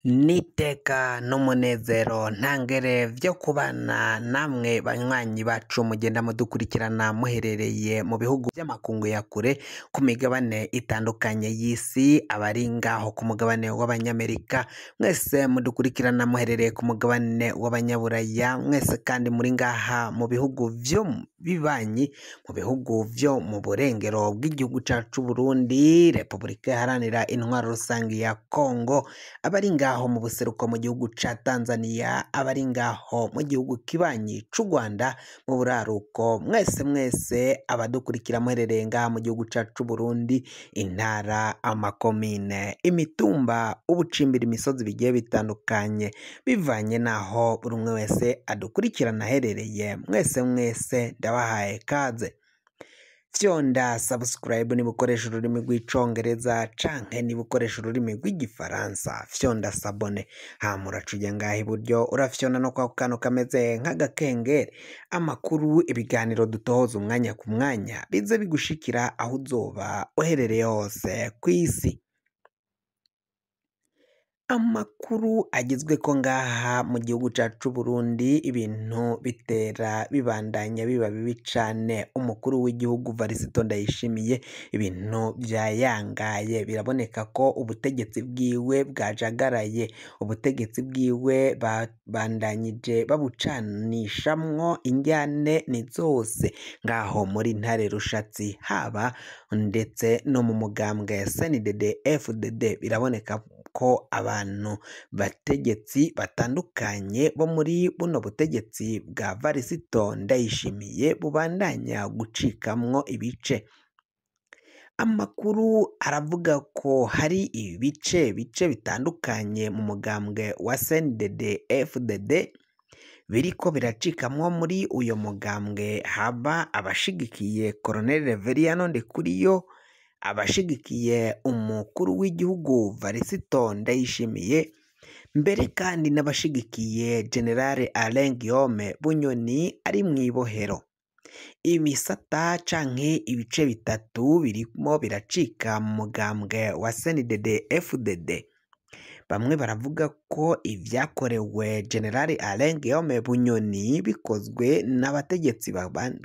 N'iteka n'umunezero ntangere vyo kubana namwe banywanyi bacu mugenda mudukurikirana muherereye mu bihugu vy'amakungu ya kure ku migabane itandukanye y'isi, abari ngaho ku mugabane w'abanyamerika mwese mudukurikirana muherereye ku mugabane w'abanyaburaya, mwese kandi muri ngaha mu bihugu vyo bibanyi, mu bihugu vyo mu burengero bw'igihugu cacu c'Uburundi, Repubulika Iharanira Intwaro Rusangi ya Kongo, abari ngaho mu buseruko mu gihugu ca Tanzania, abari ngaho mu gihugu kibanyi c'u Rwanda mu buraruko, mwese mwese abadukurikira muherereye ngaha mu gihugu cacu c'Uburundi, intara, amakomine, imitumba, ubucimbira imisozi bigiye bitandukanye, bivanye naho buri umwe wese adukurikirana aherereye, mwese mwese ndabahaye kaze. Fyonda subscribe niba ukoresha ururimi rw'icongereza canke niba ukoresha ururimi rw'igifaransa, fyonda s'abonner, hama uraca uja ngaha iburyo urafyonda no kwako kantu kameze nk'agakengeri, amakuru, ibiganiro dutohoza umwanya ku mwanya bize bigushikira aho uzoba uherereye hose kw'isi. Amakuru agezweko ngaha mu gihugu cacu c'Uburundi, ibintu bitera bibandanya biba bibi cane. Umukuru w'igihugu Varisito Ndayishimiye ibintu vyayangaye, biraboneka ko ubutegetsi bwiwe bwajagaraye, ubutegetsi bwiwe babandanyije babucanishamwo indyane ni zose ngaho muri Ntare Rushatsi, haba ndetse no mu mugambwe CNDD FDD, biraboneka ko abantu bategetsi batandukanye bo muri buno butegetsi bwa Varisito Ndayishimiye bubandanya gucikamwo ibice. Amakuru aravuga ko hari ibice bice bitandukanye mu mugambwe wa CNDD FDD biriko biracikamwo muri uyo mugambwe, haba abashigikiye Colonel Reveriyano Ndikuriyo, abashigikiye umukuru w'igihugu Varisito Ndayishimiye, mbere kandi n'abashigikiye General Alain Guillaume Bunyoni ari mw'ibohero. Imisata canke ibice bitatu birimo biracika mu mugambwe wa CNDD FDD. Bamwe baravuga ko ivyakorewe General Alain Guillaume Bunyoni bikozwe n'abategetsi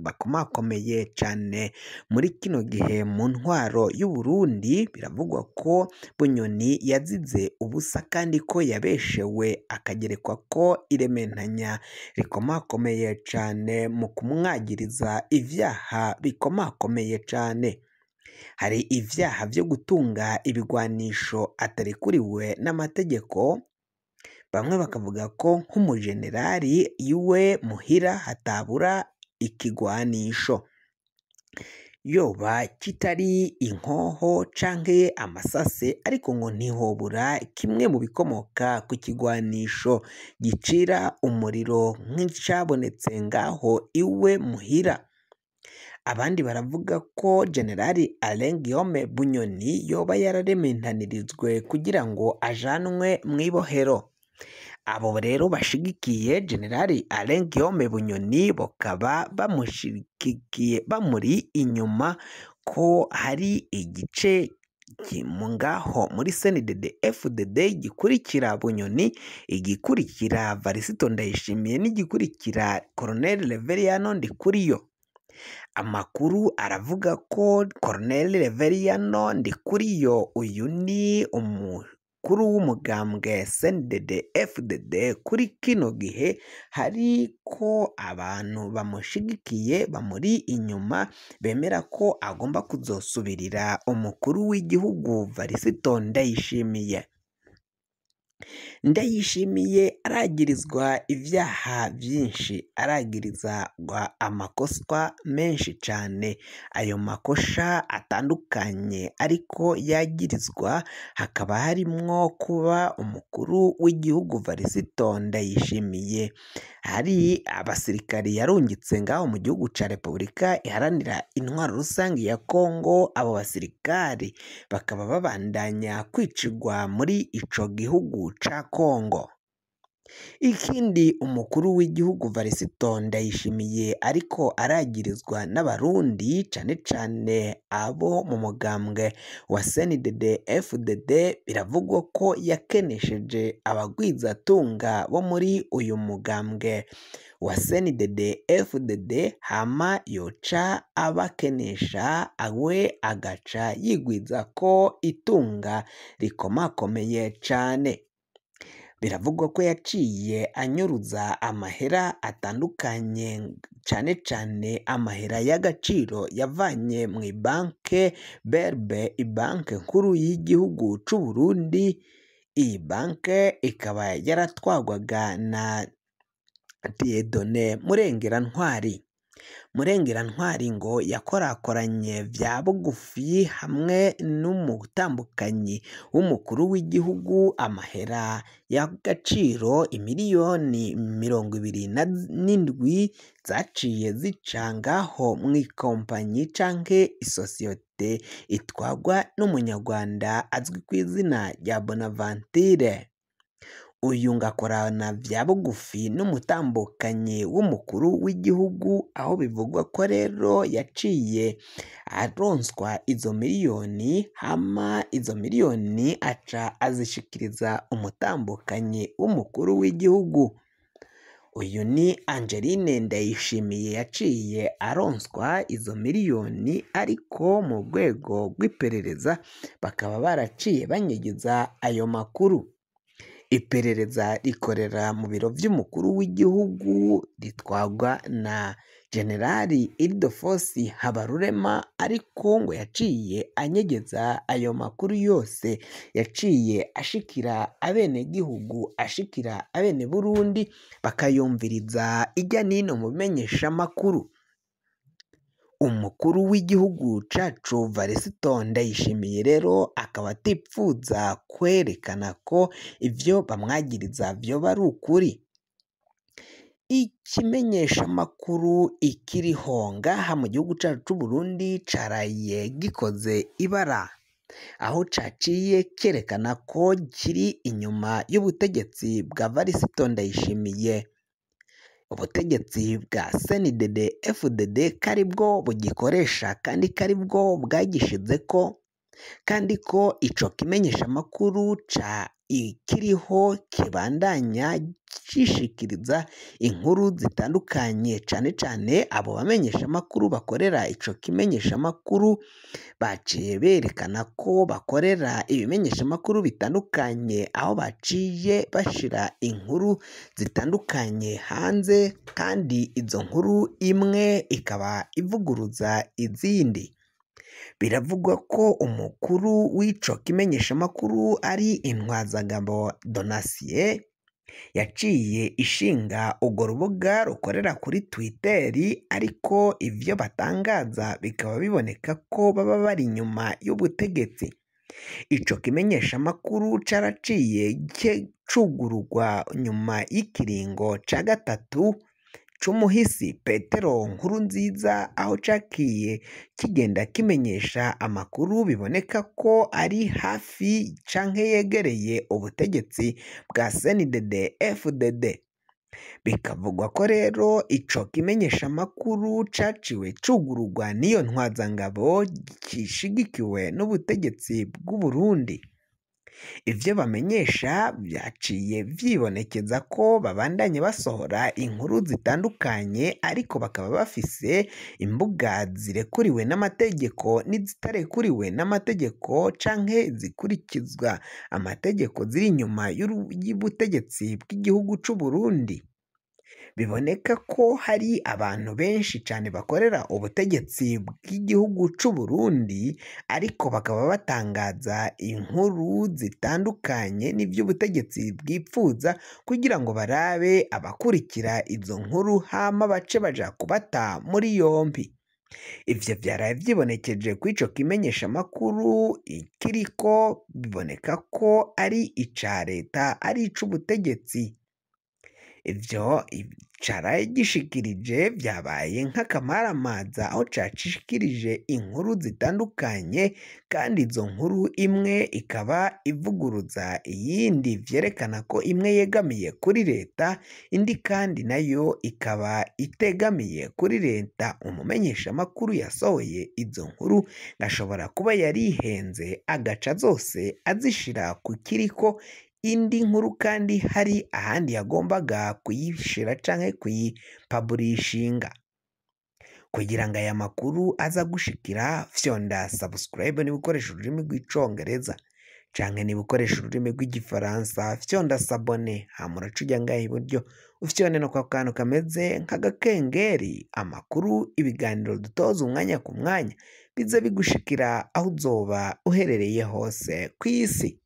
bakomakomeye cane muri kino gihe mu ntwaro y'Uburundi. Biravugwa ko Bunyoni yazize ubusa kandi ko yabeshewe, akagerekwa ko irementanya rikomakomeye cane mu kumwagiriza ivyaha bikomakomeye cane. Hari ivyaha vyo gutunga ibigwanisho atarekuriwe n'amategeko, bamwe bakavuga ko nk'umujenerali iwe muhira hatabura ikigwanisho, yoba kitari inkoho canke amasase, ariko ngo ntihobura kimwe mu bikomoka ku kigwanisho gicira umuriro nk'icabonetse ngaho iwe muhira. Abandi baravuga ko General Alain Guillaume Bunyoni yoba yararementanirijwe kugira ngo ajanwe mw'ibohero. Abo rero bashigikiye General Alain Guillaume Bunyoni bakaba bamushigikiye bamuri inyuma ko hari igice ngaho muri CNDD FDD gikurikira Bunyoni, igikurikira Varisito Ndayishimiye n'igikurikira Colonel Reveriyano Ndikuriyo. Amakuru aravuga ko Colonel Reveriyano Ndikuriyo, uyu ni umukuru w'umugambwe CNDD FDD kuri kino gihe, hari ko abantu bamushigikiye bamuri inyuma bemera ko agomba kuzosubirira umukuru w'igihugu Varisito Ndayishimiye. Ndayishimiye aragirizwa ivyaha vyinshi, aragirizwa amakoswa menshi cane. Ayo makosha atandukanye ariko yagirizwa hakaba harimwo kuba umukuru w'igihugu Varisito Ndayishimiye hari abasirikari yarungitse ngaho mu gihugu ca Repubulika Iharanira Intwaro Rusangi ya Kongo, abo basirikari bakaba babandanya kwicirwa muri ico gihugu ca Kongo. Ikindi umukuru w'igihugu Varisito Ndayishimiye ariko aragirizwa n'abarundi cane cane abo mu mugambwe wa CNDD FDD, biravugwa ko yakenesheje abagwizatunga bo muri uyu mugambwe wa CNDD FDD, hama yoca abakenesha we agaca yigwiza ko itunga rikomakomeye cane. Biravugwa ko yaciye anyuruza amahera atandukanye cane cane amahera y'agaciro yavanye mw'ibanke BRB, ibanke nkuru y'igihugu c'u Burundi. Iyi banke ikaba yaratwagwaga na Dieudonné Murengerantwari. Murengerantwari ngo yakorakoranye vya bugufi hamwe n'umutambukanyi w'umukuru w'igihugu amahera y'agaciro imiliyoni 27 zaciye zica ngaho mw'ikompanyi canke isosiyete itwagwa n'umunyarwanda azwi kw'izina rya Bonaventure. Uyu ngakorana vya bugufi n'umutambukanyi w'umukuru w'igihugu, aho bivugwa ko rero yaciye aronswa izo miliyoni, hama izo miliyoni aca azishikiriza umutambukanyi w'umukuru w'igihugu. Uyu ni Angeline Ndayishimiye yaciye aronswa izo miliyoni, ariko mu rwego rw'iperereza bakaba baraciye banyegeza ayo makuru. Iperereza rikorera mu biro vy'umukuru w'igihugu ritwagwa na Generali Ildefonsi Habarurema, ariko ngo yaciye anyegeza ayo makuru yose, yaciye ashikira abenegihugu, ashikira abeneburundi, bakayumviriza irya nino mu bimenyeshamakuru. Umukuru w'igihugu cacu Varisito Ndayishimiye rero akaba atipfuza kwerekana ko ivyo bamwagiriza vyoba ari ukuri. Ikimenyeshamakuru ikiriho ngaha mu gihugu cacu c'Uburundi caraye gikoze ibara, aho caciye kerekana ko kiri inyuma y'ubutegetsi bwa Varisito Ndayishimiye. Ubutegetsi bwa CNDD FDD karibwo bugikoresha kandi karibwo bwagishizeko, kandi ko ico kimenyeshamakuru ca ikiriho kibandanya gishikiriza inkuru zitandukanye, cane cane abo bamenyeshamakuru bakorera ico kimenyeshamakuru baciye berekana ko bakorera ibimenyeshamakuru bitandukanye, aho baciye bashira inkuru zitandukanye hanze, kandi izo nkuru imwe ikaba ivuguruza izindi. Biravugwa ko umukuru w'ico kimenyeshamakuru ari Intwazangabo Donatien yaciye ishinga urwo rubuga rukorera kuri Twitter, ariko ivyo batangaza bikaba biboneka ko baba bari inyuma y'ubutegetsi. Ico kimenyeshamakuru caraciye cugururwa nyuma y'ikiringo ca gatatu c'umuhisi Petero Nkurunziza, aho cakiye kigenda kimenyesha amakuru biboneka ko ari hafi canke yegereye ubutegetsi bwa CNDD FDD. Bikavugwa ko rero ico kimenyeshamakuru caciwe cugururwa n'iyo ntwazangabo gishigikiwe n'ubutegetsi bw'Uburundi. Ivyo bamenyesha vyaciye vyibonekeza ko babandanye basohora inkuru zitandukanye, ariko bakaba bafise imbuga zirekuriwe n'amategeko n'izitarekuriwe n'amategeko canke zikurikizwa amategeko ziri inyuma y'ubutegetsi bw'igihugu c'Uburundi. Biboneka ko hari abantu benshi cane bakorera ubutegetsi bw'igihugu c'Uburundi, ariko bakaba batangaza inkuru zitandukanye n'ivy'ubutegetsi bwipfuza kugira ngo barabe abakurikira izo nkuru hama bace baja kubata muri yompi. Ivyo vyaraye vyibonekeje kw'ico kimenyeshamakuru kiriko biboneka ko ari ica leta, ari ic'ubutegetsi. Ivyo caraye gishikirije vyabaye nk'akamaramaza, aho cacishikirije inkuru zitandukanye, kandi izo nkuru imwe ikaba ivuguruza iyindi, vyerekana ko imwe yegamiye kuri leta, indi kandi nayo ikaba itegamiye kuri leta. Umumenyeshamakuru yasohoye izo nkuru ashobora kuba yarihenze, agaca zose azishira ku kiriko indi nkuru, kandi hari ahandi yagombaga kuyishira canke kuyipaburishinga. Kugira ngo aya makuru aza gushikira, fyonda subscribe niba ukoresha ururimi rw'icongereza, canke niba ukoresha ururimi rw'igifaransa fyonda s'abonner, hama uraca uja ngaha iburyo ufyonde no kwa kantu kameze nk'agakengeri. Amakuru, ibiganiro dutoza umwanya ku mwanya bize bigushikira aho uzoba uherereye hose kw'isi.